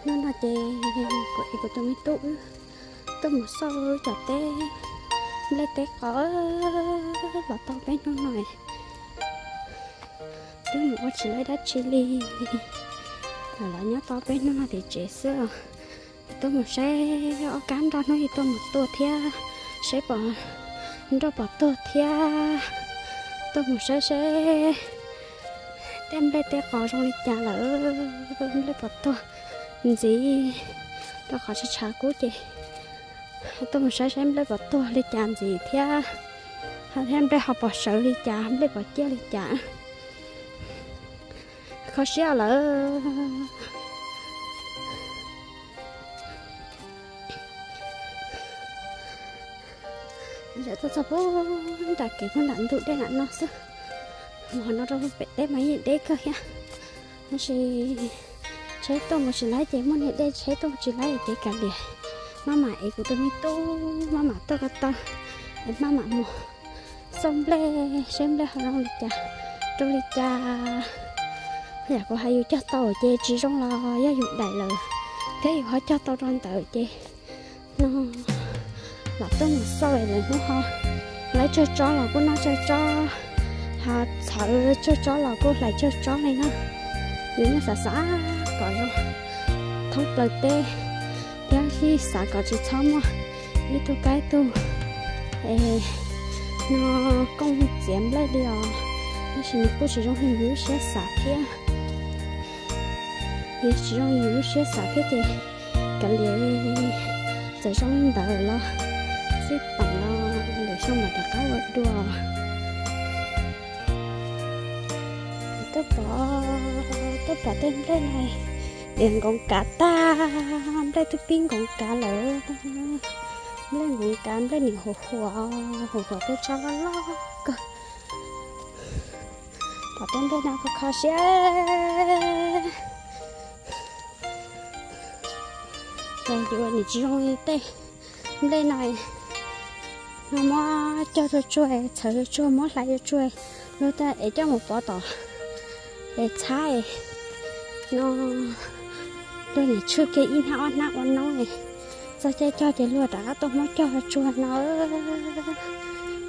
Hnub no ces kuv es kuv tus me tub wb tuaj mus xauj cov teb, nplej teb qos los tau peb hnub no, twb mus ua tsis laib dab tsi li. Los nyob tau peb hnub no tim tsev xwb os. Tuaj mus saib ob kab nroj hnub ib tuaj mus tua thiab, saib pom nroj pom tuag thiab. Tuaj mus saib seb tej nplej tej qos zoo li cas lawm, nplej pom tuag ntxiv, rau qhov tshav tshav kub ces tuaj mus saib seb nplej pom tuag li cas ntxiv thiab, thiab nplej ho pom sawv li cas, nplej pom ciaj li cas. Kho siab lawm. Tuaj txog puag nram kev puag nram ntug dej nram no xwb. Mus no rau pem teb mas yeej deb kawg thiab, tab sis tsheb tuaj mus tsis laib ces muaj niag dej tsheb tuaj mus tsis laib ces kav liam. Maj mam es kuv tus me tub maj mam tuaj ko taw es maj mam mus xauj nplej seb nplej ho zoo li cas, rau li cas. Yam kuv hais yus cog tau ces tsis zoo los yog yus daim lawm thiab yus ho cog tau rau ntawd ces no los tuaj mus xauj lawm hnub ho hlais tsawg tsob los kuj noj tsawg tsob, ho txhawv tsawg tsob los kuj hlais tsawg tsob li na. Yus yeej xav xav kom zoo thoob plaws teb thiab xav kom tsis txhob muaj ib tug kab ib tug no kooj txiav nplej li os, tab sis nws kuj tsis zoo li yus lub siab xav thiab. Yus tsis zoo li yus lub siab xav thiab ces kav liam, txawm zoo li ntawd los xij peem no lwm xyoo mam rov qab ua dua. Tuaj pom, tuaj pom tej nplej no, nws nkoos kav tag, nplej twb pib nkoos kav lawm. Nplej nkoos kav, nplej nim huam huam, huam huam tej tsob loj loj kawg. Pom tej nplej no kho kho siab. Yus nim tsis zoo li tej nplej no, no muab cog tsuag tsuag, txhawv tsuag tsuag, muab hlais tsuag tsuag, luag tej es coj mus pov tom es txhab no, luag nim tshwj kiag ib hnab ob hnab ua noob, txog caij cog ces luag rov qab tuaj muab cog tsuag no.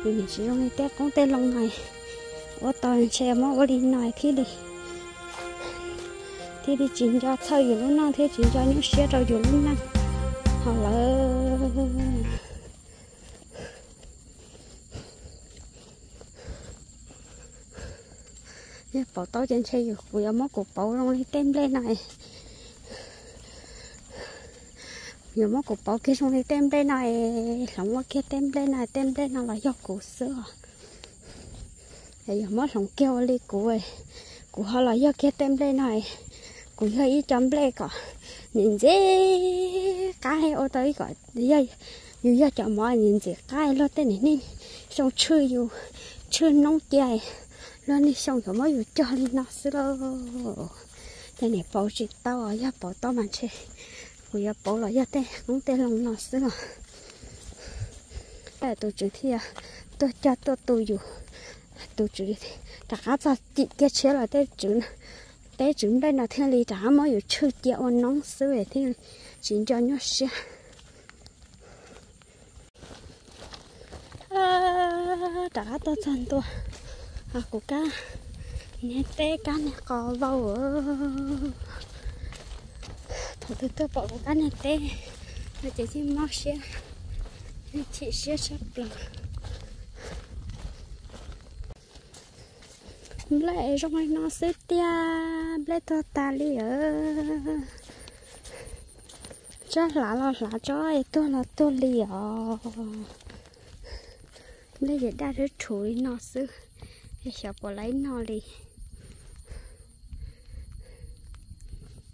Yus nim tsis zoo li tej qoob tej loo no, ua tau ntshe muab ua li no thiaj li, thiaj li tsis nco txhawj yus lub neej thiab tsis nco nyuaj siab rau yus lub neej. Ho lawm, yog pauv tau ces ntshe yus, kuv yuav muab kuv pauv zoo li tej nplej no, yuav muab kuv pauv kiag zoo li tej nplej no es hloov ua kiag tej nplej no, tej nplej no los yog kuv xwb os. Yog muab hloov kiag ua li kuv, kuv ho los yog kiag tej nplej no, kuv yog ib co nplej kom nim ntxim qab ua tau ib kom, yus yog cov mov nim ntxim qab luag tej niaj hnub xyoo tshwj yus, tshwj noob cia, luag niaj xyoo yuav muab yus cog li no xwb lauj. Ces nim pauv tsis tau, yog pauv tau mas ntshe kuv yuav pauv los yog tej qoob tej loo no xwb os. Tus tswv thiaj tuaj cog tuaj tu yus, tus tswv rov qab txog cim kiag tshiab los tej tswv nplej no thiaj li rov qab muab yus tshwj cia ua noob xwb thiaj tsis nco nyuaj siab. Rov qab tuaj txog ntua kuv kab niag teb, kab niag qos vau. Thaum twg tuaj pom kuv kab niag teb no ces yeej mob siab, yeej chim siab tshaj plaws. Nplej zoo li no xwb tiag, nplej tuag tas li os. Tsob hlav los hlav, tsob es tuag los tuag li os. Nplej ces daj rhuv rhuv li no xwb, es xyov puas laib noj li.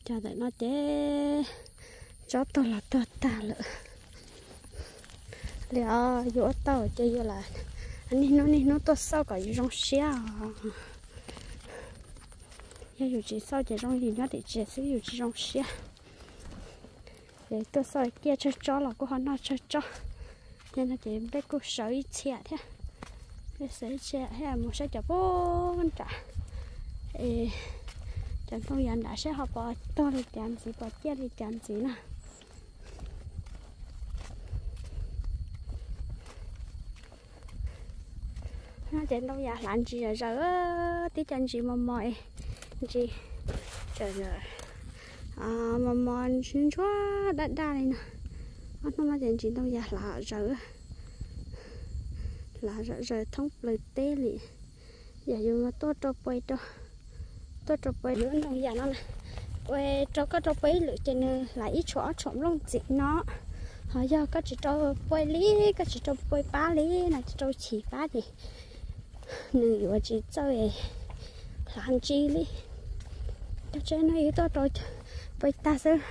Cov ntawm no ces tsob tuag los tuag tag lawm. Li os, yus ua tau ces yus lam niaj hnub niaj hnub tuaj xauj kom yus zoo siab os. Yog yus tsis xauj ces zoo yus nyob tim tsev xwb yus tsis zoo siab. Ces tuaj xauj ciaj tsawg tsob los kuj ho noj tsawg tsob. Ces no ces nplej kuj sawv ib txhia thiab. Nplej sawv ib txhia thiab, mus saib cov puag nram, es Cov ntoo yav nrad seb ho puas tuag li cas ntxiv, puas ciaj li cas ntxiv na. No ces ntoo yav hlav ntsis zom zaws, tib co ntsis mos mos, ntsis mos mos ntsuab daj daj li no. Ob hnub no ces ntsis ntoo yav hlav zaws, hlav zom zaws thoob plaws teb li. Yog yus tuaj rau puas, tuaj rau puas lub ntoo yav no na, ua rau koj rau puas ib lwm ces nws hlav ib tshuam ob tshuam nplooj ntxiv no. Ho yog koj tsis rau puas li, koj tsis rau puas pab li no, tsis rau chim pab ces nws yuav tsis txawj hlav ntsis li. Cov tsev no yus tuaj rau puas tag xwb,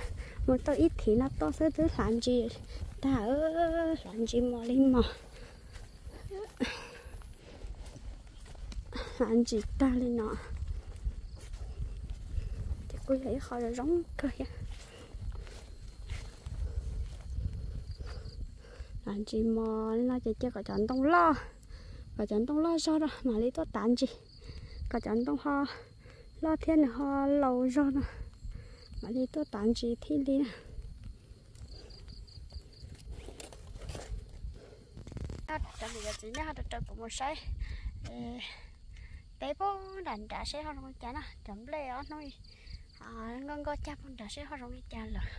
mus tau ib thim no tuaj xwb twb hlav ntsis tag, hlav ntsis mos li mos. Hlav ntsis tag li no, ces kuj yog ib qho zoo zoo kawg thiab. Hlav ntsis mos li no ces cia kom cov ntoo loj, kom cov ntoo loj zog no mam li tuaj tav ntsis, kom cov ntoo ho loj thiab nws ho laus zog no mam li tuaj tav ntsis thiaj li na. Cov niam cov txiv nej ho raws kuv mus saib teb puag nram nrad seb ho zoo li cas na. Cov nplej ob hnub nkoj nkoj cag puag nrad seb ho zoo li cas lawm.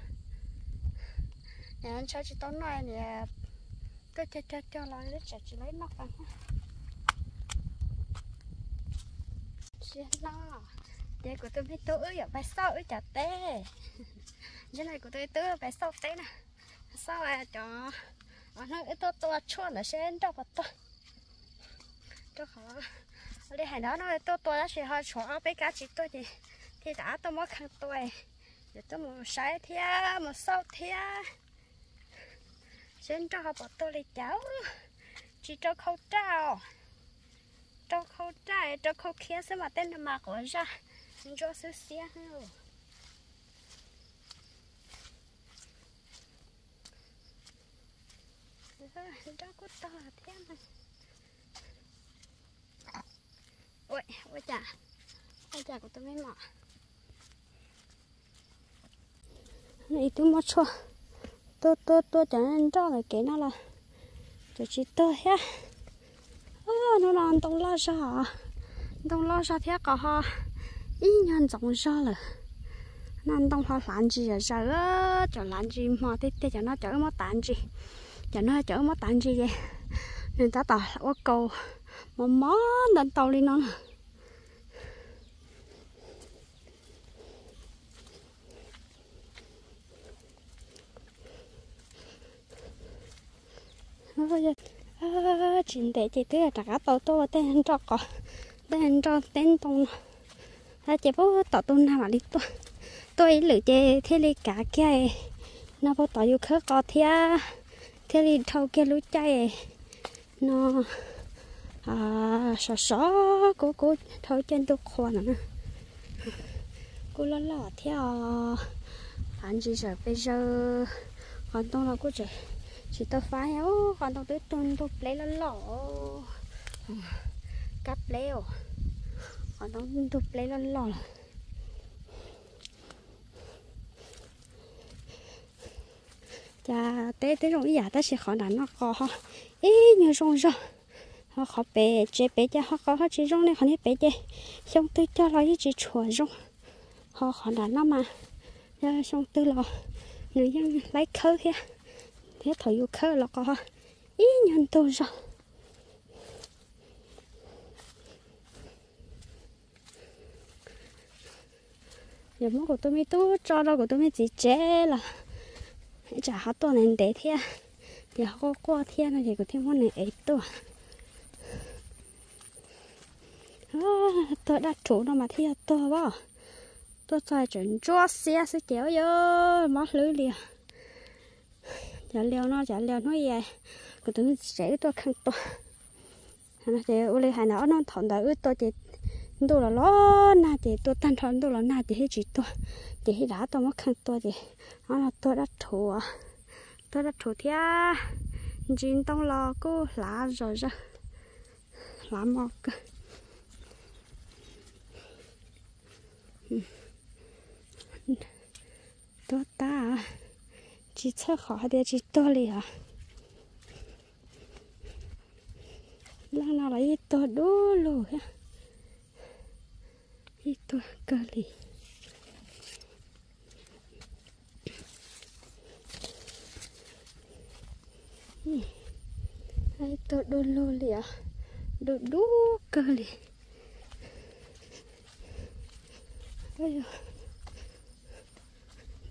Niam ntshaw tsis tau noj, niam tuaj cog cog cog los twb tsam tsis lawv noj qab. Siab no, ces kuv tus me tub wb yuav pais xauj wb cov teb. Ntshe no kuv tus me tub pais xauj teb na, xauj cov, hnub wb tuaj tua tshuaj ntawd seb nroj puas tuag. Rau qhov li hais ntawd no tuaj tua tab sis ho tshuav ob peb kab tsis tuag ces thiaj rov qab tuaj muab kheej tua. Yuav tuaj mus saib thiab mus xauj thiab seb nroj ho puas tuag li cas. Tsis rau khau raj os, rau khau raj rau khau khiab xwb mas tej no mas quav zaj ntsuab xwb xiab. Nroj kuj tag thiab. Ua cas, ua cas kuv tus me mom ib tug muab tshuaj tuaj tuaj tuaj cov nroj ntawm kev no los cov tsis tuag thiab. Hnub no ntoo loj zog, ntoo loj zog thiab qos ho ib nyuag ntxoov zog lawm. No ntoo ho hlav ntsis zom zaws, cov hlav ntsis hmo tiag tiag. Cov no cov wb muab tav ntsis, cov no cov wb muab tav ntsis ces nws tab tom ua kaus mos mos ntau ntau li no. Tsis ntev ces twb rov qab tau tuaj ua tej nroj qos, tej nroj teb ntoo no. Ces puag tom tus nag mam li tuaj, tuaj ib lwm ces thiaj li kav kiag no puag tom yus khawb qos thiab, thiaj li dhau kiag lub caij no. Sov sov kub kub dhau caij ntuj qhua no na. Kuj loj loj thiab os. Hlav ntsis zawm pes zaws. Qos ntoo los kuj tseem tsis tau fab, qos ntoo twb tuag ntug pleb loj loj, kab pleb os. Qos ntoo ntug pleb loj loj lawm. Cas teb twb zoo ib yam tab sis qhov nram no qos ho ib nyuag zoo zog. Ho qhov pem tsev pem ces ho qos ho tsis zoo li, qhov niag pem ces xyoo twg cog los yeej tsis tshua zoo. Ho qhov nram no mas yog xyoo twg los nws yeej laib khawb thiab, thiab thaum yus khawb los qos ho ib nyuag ntug zog. Yog muab kuv tus me tub tso rau kuv tus me txiv tsev los tsam ho tuaj ntev ntev thiab, yog quaj quaj thiab no ces kuv thiaj muab nws ev tuaj. Tuag dab rhuv no mas thiaj yog tuag as. Tuaj txog tseem ntsuab xiab xwb ces ua yog mob hlwb li. Cov liaus no cov liaus hnub i kuv tus me txiv tsev wb tuaj kheej tua. Ces ua li hais ntawd ob hnub thaum ntawd wb tua ces ntuj los los nag ces tua tag nrho ntuj los nag ces thiaj tsis tuag, ces thiaj rov qab tuaj muab kheej tua ces ob no tuag dab rhuv, tuag dab rhuv thiab ntsis ntoo los kuj hlav zom zaws, hlav mos kawg. Tuag tag, tsis txhawj qhov hais tias tsis tuag li os. Leej no los yeej tuag dub lug thiab, yeej tuag kawg li. Tuag dub lug li os, dub dub kawg li.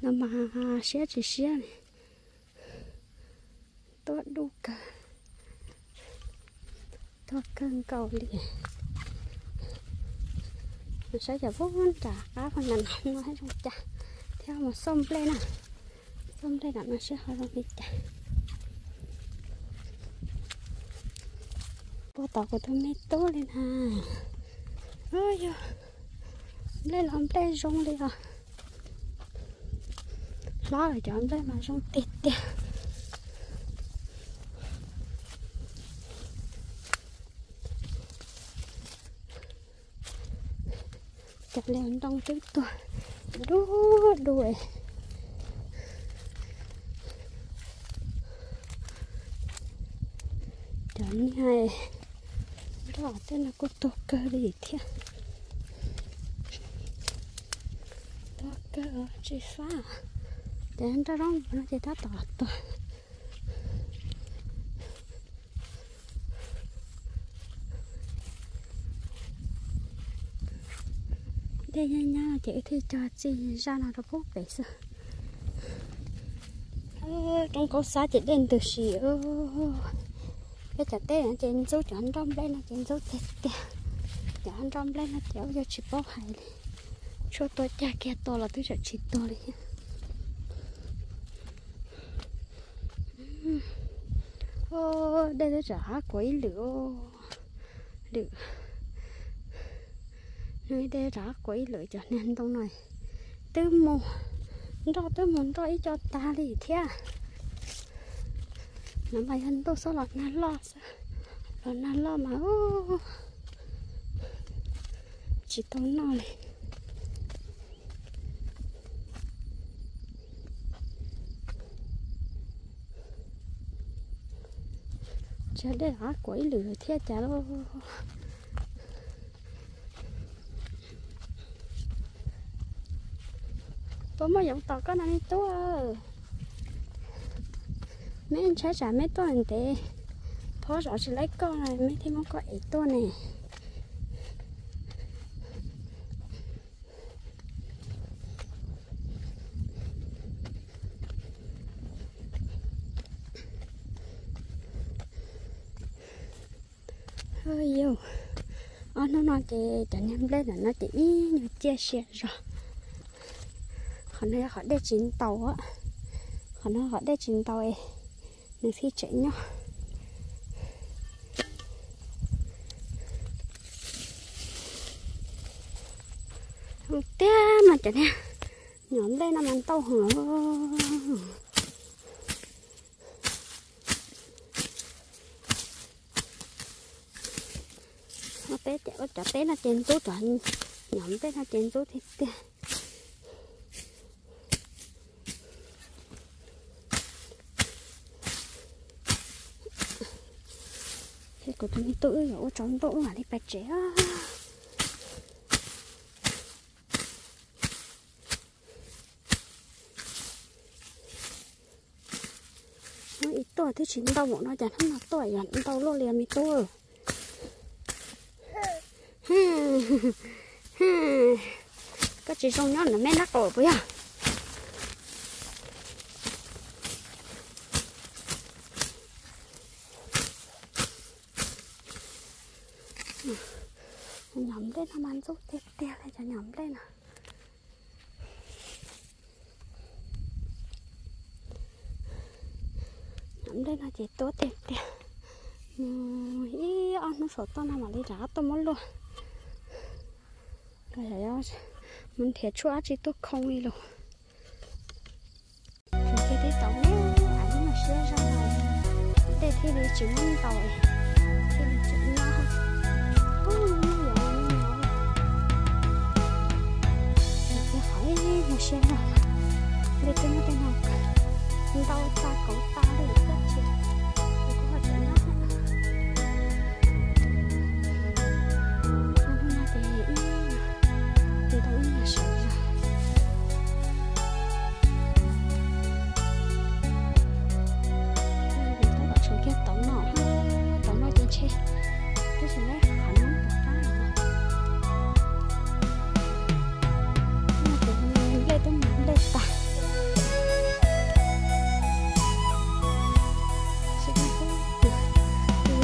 No mas siab tsis siab li. Tuag dub kawg, tuag kawg nkaus li. Saib cov pub nram qab pog nram no thiab zoo cas, thiab mus xauj nplej na, xauj nplej nram no saib ho zoo li cas. Puag tom kuv tus me tub li na. Yog nplej los nplej zoo li os. Hlob lawm cov nplej mas zoo tiag tiag. Cov liaj ntoo twb tuag dub dub. Cov niag nroj tej no kuj tuag kawg li thiab. Tuag kawg tsis fab. Ces nroj zoo no ces tab tom tuag. Dej nyab nyab ces wb thiaj cog txij zaj no rau pub pem xwb. Roob Kaub Xab ces dej ntws si. Peb cov teb ces ntxub, cov nroj nplej no ces ntxub tiag tiag. Cov nroj nplej no ces ua yog tsis paub hais li. Tshuaj tua cag kiag tua los twb tseem tsis tuag li thiab. Dej twb tseem hab kuav ib lwm, lwm, dej tseem hab kuav ib lwm. Cov niag ntoo no twb mus nroj, twb mus nroj ib co tag li thiab. No mas yog ntuj xwb los nag loj xwb, los nag loj mas tsis tau noj li. Tsam dej hab kuav ib lwm thiab cas lauj. Puas muaj yoov tom koj no me tub? Meb ntshai tsam meb tuaj ntev, phob zov tsis laib koj, meb thiaj muab koj ev tuaj ne. Yus, ob hnub no ces cov niag nplej ntawm no ces ib nyuag ciaj sia zog. Qhov no yog qhov dej tsis ntaus, qhov no qhov dej tsis ntaus, nws thiaj tseem nyob. Tiag mas cov niag nyom nplej no mas ntau heev. Peb cov teb no ces ntxub, cov nyom nplej no ces ntxub tiag tiag. Kuv tus me tub wb yuav ua tsau ntuj wb mam li pais tsev. Ib tuaj twb tsis ntau npaum no cas hnub no tuaj yuav ntau luaj li me tub. Koj tsis zoo nyob ntawm meb nab qaum puas yog? Nyom nplej no mas ntxub tiag tiag li cov nyom nplej no. Nyom nplej no ces tuab tiag tiag. Mus ib ob hnub saum toj no mam li rov qab tuaj muab luaj. Mus nrhiav tshuaj dab tsi tuaj khoo li los. Mus kiag tib tau me, av ib nyuag siab zog no, dej thiaj li tsis muab ntaus, thiaj li tseem nyob. Mus kiag qhov ib nyuag Siab no, li twb muaj tej no ntau tag kauv tag li koj tsis, kuv kuj ho tseem nyob thiab. Hnub no ces ib, ces tau ib nyuag sawv zog. Tab tom tshuav kiag tauv no, tauv no ces ntshe twb tsis laib qhov noob puas qab os. Ces nplej twb mus nplej tag. Ces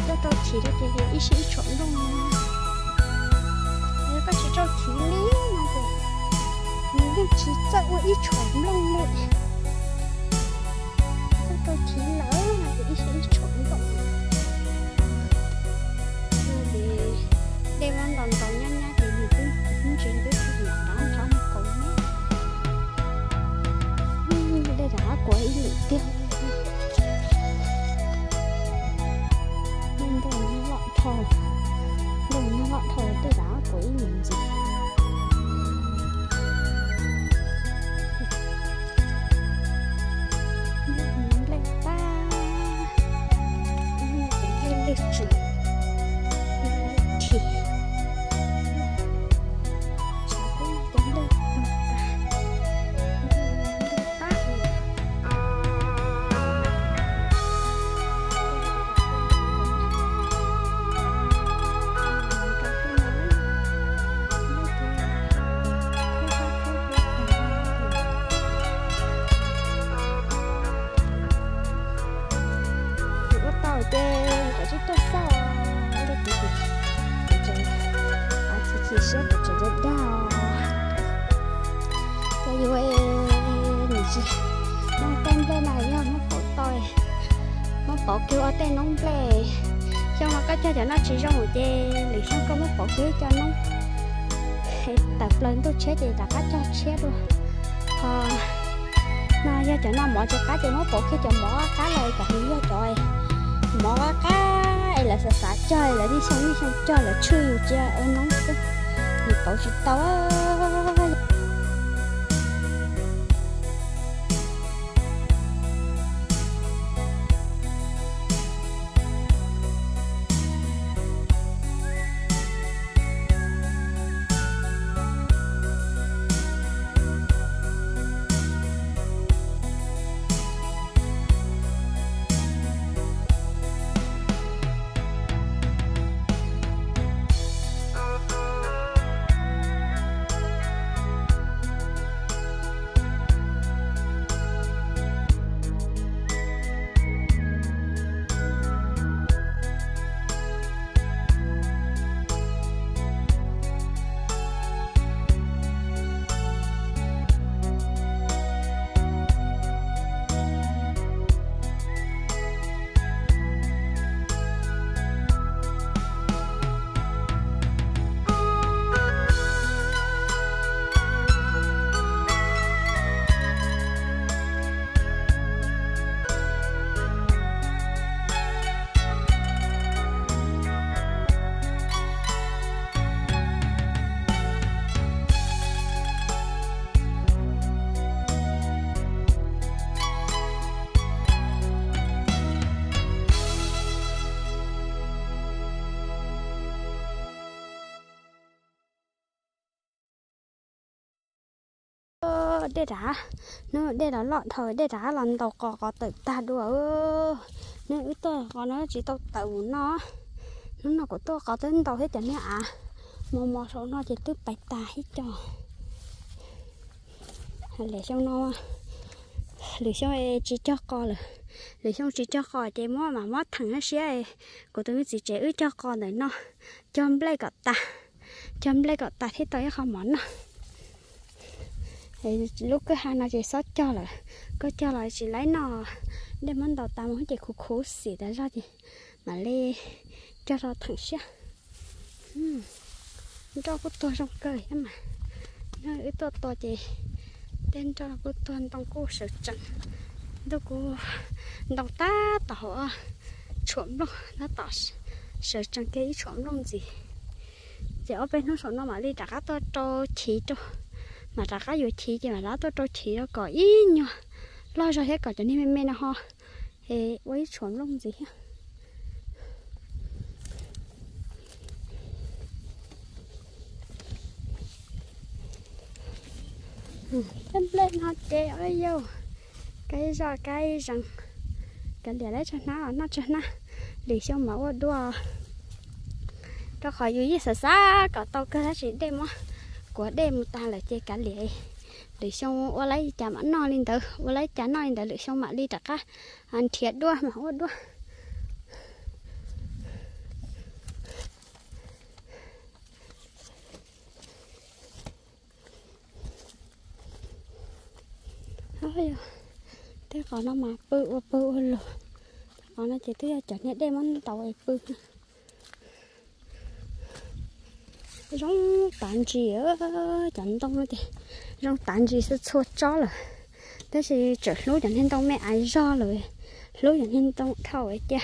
tuaj rau chiv rau ces ib sij ib tshuam nplooj no. Yog koj tsis rau chiv li no ces nws yeej tsis txawj ua ib tshuam nplooj li. Txawj rau chiv lawm no ces ib sij ib tshuam nplooj. Ces dej muab ntaus ntaus nyab nyab ces nws twb ntsis twb tsis niam qab nrov mus kauv ne. Dej rov qab kuav ib lwm tiag. Dej ntuj nag loj dhau, ntuj nag loj dhau dej rov qab kuav ib lwm ntxiv. Nplej tag, nplej lwj tsum, nplej thi, tshav kub ces nplej tag tas, nplej tag. Kuv ua tau ces kom tsis tuaj xauj, ua li kuv, kuv tseem, kuv tsis chim siab, kuv tseem dag dag. Ces yus nim tsis, no tej nplej no yog muab pauv tau, muab pauv kiag ua tej noob nplej. Xyoo no koj cog cov no tsis zoo ces lwm xyoo koj muab pauv kiag cov noob tawm plaws ntuj tshiab ces rov qab cog tshiab dua. Ho no yog cov no mov tsis qab ces muab pauv kiag cov mov qab los kom nws yog cov mov qab qab es lawv xav xav cog, lawv ib xyoo ib xyoo cog lawv tshwj yus cia ua noob xwb, nws pauv tsis tau. Dej rov, hnub dej los loj dhau dej rov qab los ntaus qos, qos tawm tag dua. Hnub wb tuaj qos no tsis tau tawm mus no. Hnub no kuv tuaj qos twb ntaus thiab cov niag av mos mos saum no ces twb pais tag ib co. Lwm xyoo no, lwm xyoo tsis cog qos lawm. Lwm xyoo tsis cog qos ces muab mam muab theem siab. Kuv tus me txiv tsev wb cog qos ntawm no, cog nplej kom tas, cog nplej kom tas thiaj tau ib qho mov noj. Lub kwj ha no ces txhob cog lawm, koj cog los tsis laib noj. Dej muab ntaus tas mus ces khuv khuv xim tas zog ces mam li cog rau theem siab. Nroj kuj tuag zoo kawg thiab mas. Wb tuaj tua ces tej nroj kuj tuag, ntoo kuj sawv tsees. Ntuj kuj ntoo tab tom hauv tshuam nplooj, tab tom sawv tsees kiag ib tshuam nplooj ntxiv. Ces ob peb hnub saum no mam li rov qab tuaj rau chiv rau, Mam rov qab yuav chiv ces mam rov qab tuaj rau chiv rau kom ib nyuag loj zog thiab kom cov niag me me no ho es ua ib tshuam nplooj ntxiv thiab. Tej nplej no ces ua yau, kav zoj kav zees, kav liam lawv tsag hnab los noj tsag hnab, lwm xyoo mam ua dua. Rau qhov yus yeej xav xav kom tau kawg tab sis dej muab kuav dej mus tag lawm ces kav liam, lwm xyoo ua laib cas mam noj li ntawd, ua laib cas noj li ntawd, lwm xyoo mam li rov qab nrhiav dua mam ua dua. Tej qos no mas pw ua pw ua lug, qos no ces twb yog cov niag dej muab ntaus es pw. Zoo tav ntsis, cov ntoo no ces zoo tav ntsis xwb txhua tsob lawm, tab sis tseem hlub cov niag ntoo me aiv zog lawm, hlub cov niag ntoo dhau cia.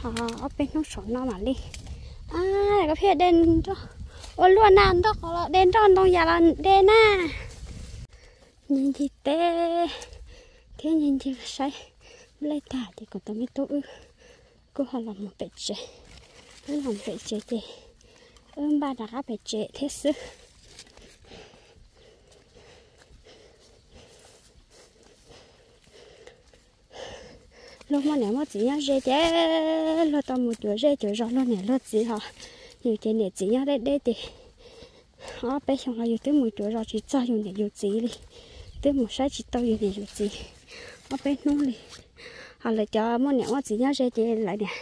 Ho ob peb hnub saum no mam li. Koj pheej de nroj ua luaj na, nroj qos los de, nroj ntoo yas los de na. Ncig ncig teb thiab ncig ncig saib nplej tag ces kuv tus me tub wb kuj ho los mus pem tsev. Wb los pem tsev ces wb npaj rov qab pem tsev thiab xwb. Luag muaj niam muaj txiv nyob ze ces luag tau mus cuav zej cuav zos luag niam luag txiv ho. Yus ces niam txiv nyob deb deb ces ob peb xyoo los yus twb mus cuav zos tsis txog yus niam yus txiv li, twb mus saib tsis tau yus niam yus txiv ob peb hnub li. Ho lawv cov muaj niam muaj txiv nyob ze ces lawv niam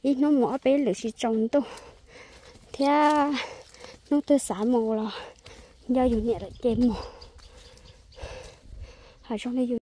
ib hnub mus ob peb lwm tsis tsaus ntuj, thiab hnub twg xav mus los nco yus niam lawm ces mus. Ho zoo li yus